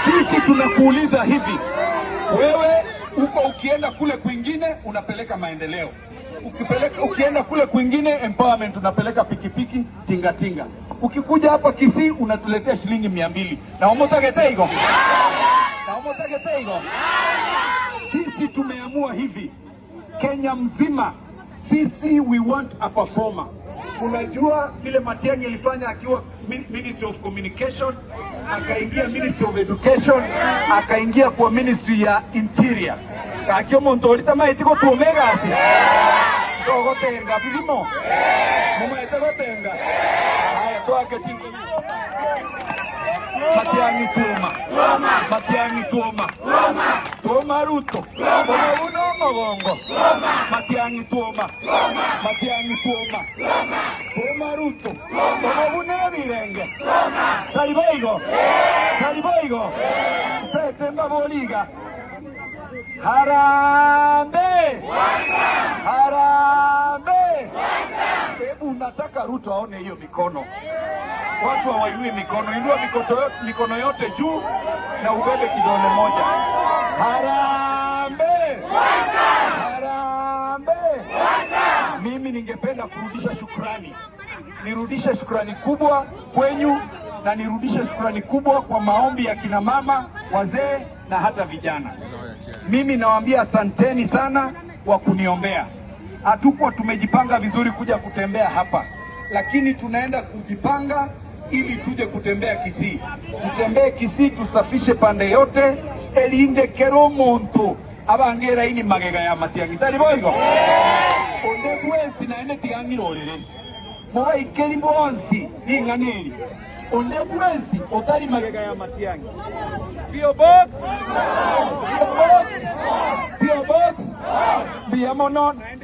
Sisi tunakuuliza hivi, wewe uko ukienda kule kwingine unapeleka maendeleo, ukipeleka ukienda kule kwingine empowerment unapeleka pikipiki tinga tinga, ukikuja hapa Kisii unatuletea shilingi 200 na omotagete igo na omotagete igo. Sisi tumeamua hivi, Kenya mzima, sisi we want a performer. Unajua vile Matiang'i alifanya akiwa Ministry of Communication, akaingia Ministry of Education, akaingia kwa Ministry ya Interior. Gaki omonto oria tamaeti gotwoma egasi? Togotenga birimo? Momaete gotenga? Aya toake chinkobi. Matiang'i twoma. Matiang'i twoma. Twoma Ruto. Bono buna omogongo. Matiang'i twoma. Matiang'i twoma. Twoma Ruto. Bono buna ebirenge. Tari boigo? Tari boigo? Ntete mbabori iga. Harambee! Harambee! Hebu nataka Ruto aone hiyo mikono. Watu hawainui mikono. Inua mikono, mikono yote juu na ubebe kidole moja. Harambee! Harambee! Mimi ningependa kurudisha shukrani, nirudishe shukrani kubwa kwenyu na nirudishe shukrani kubwa kwa maombi ya kina mama, wazee na hata vijana. Mimi nawaambia asanteni sana kwa kuniombea. Hatukuwa tumejipanga vizuri kuja kutembea hapa, lakini tunaenda kujipanga ili tuje kutembea Kisii. Tutembee Kisii, tusafishe pande yote erinde kera omonto abange eraini magega ya Matiang'i tari boigo onde bwensi naende tiga ng'irorere mobaikeri bonsi ring'ana eri onde bwensi otari magega ya Matiang'i P.O. Box P.O. Box P.O. Box mbuya mono naende.